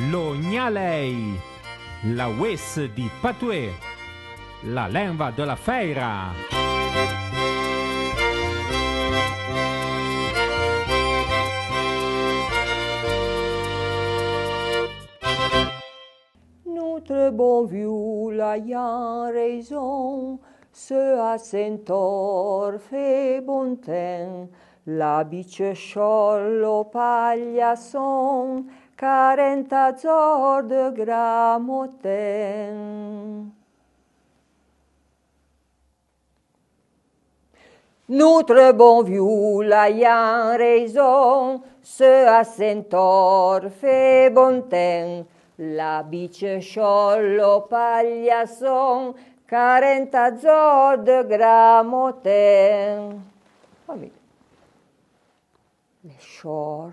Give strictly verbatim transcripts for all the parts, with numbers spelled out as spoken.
Lo gnalèi, la vouése di patoué, la lenva de la fèira. Noutre bon viou l'a yen rézon, se a Sent-Or fé bon ten, la bitche chor lo paillasson, quaranta dzor de gramo ten. Noutre bon viou l'a yen rézon, se a Sent-Or fé bon ten, la bitche chor lo paillasson, quaranta dzor de gramo ten. Fami. Le chor.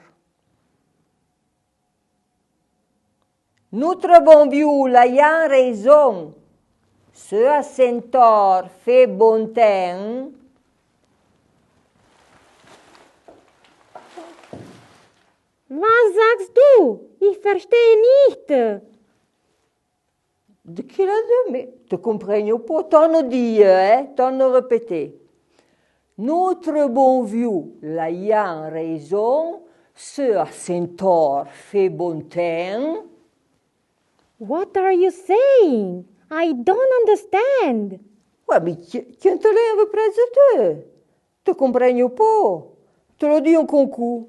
Noutre bon viou l'a yen rézon. Se a Sent-Or fé bon ten. Va, Zaks, dou, i ferstèn nit. De qué l'a de, mé te comprègno po, torno di, eh, torno répété. Noutre bon viou l'a yen rézon, se a Sent-Or fé bon ten. What are you saying? I don't understand. Ouè, mé que, que te l'é prèdzo te? Te comprègno po. Te lo di eun cou.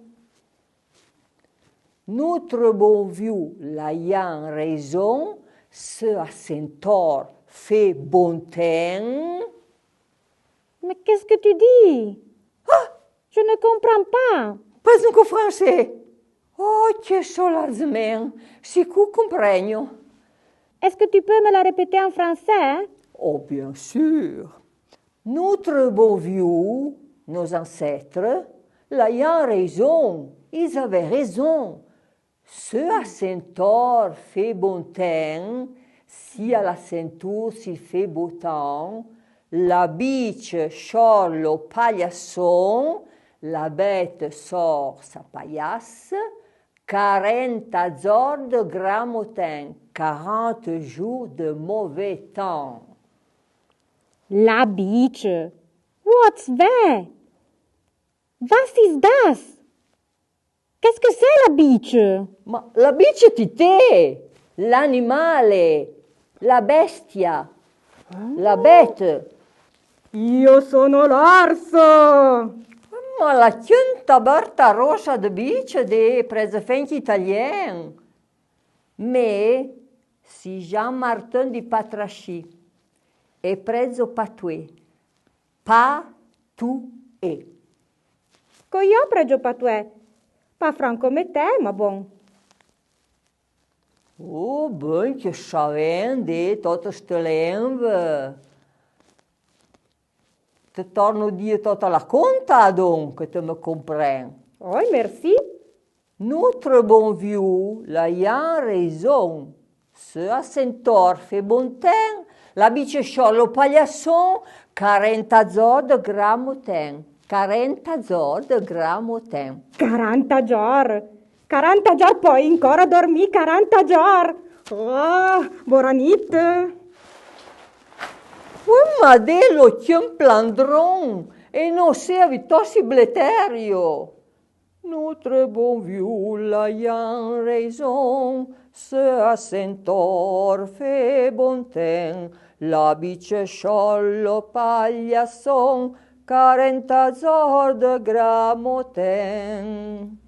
Noutre bon viou l'a yen rézon, se a Sent-Or fé bon ten. Mais qu'est-ce que tu dis? Ah! Je ne comprends pas. Pas eun cou fransé. Oh, que solazemèn. Si cou comprègno. Est-ce que tu peux me la répéter en français? Oh, bien sûr. Noutre bon viou, nos ancêtres, l'a yen rézon, ils avaient raison. Se a Sent-Or fé bon ten, si a la Sent-Ours i fé bo ten, la bitche chor lo paillasson, la bête sort sa paillasse, quaranta dzor de gramo ten, quarante jours de mauvais temps. La bitche. What's that? Was ist das? Qu'est-ce que c'est, la bitche? Ma la bitche, ti té, l'animale, la bestia, la bête. Io sono l'orso! Ma l'a que eunta barta rossa de bitche de prèdzo fenque italien. Mé si Jean-Martin di Patrachy, é prèdzo patoué. Patoué. Co io prèdzo patoué. Pa franco mé té, ma bon. Oh, ben, que savèn de tote ste lenve. Te torno di tota la conta, adon, que te me comprèn. Oi, merci. Noutre bon viou l'a yen rézon. Se a Sent-Or fé bon ten, la bitche chor lo paillasson, quaranta dzor de gramo ten. Quaranta dzor de gramo ten. Quaranta dzor! Quaranta dzor, poi incora dormì quaranta dzor! Oh, bona nit! Ouè, ma de lo que eun plandron, é no sé avitò si bletério. Noutre bon viou l'a yen rézon, se a Sent-Or fé bon ten, la bitche chor lo paillasson, quaranta dzor de gramo ten.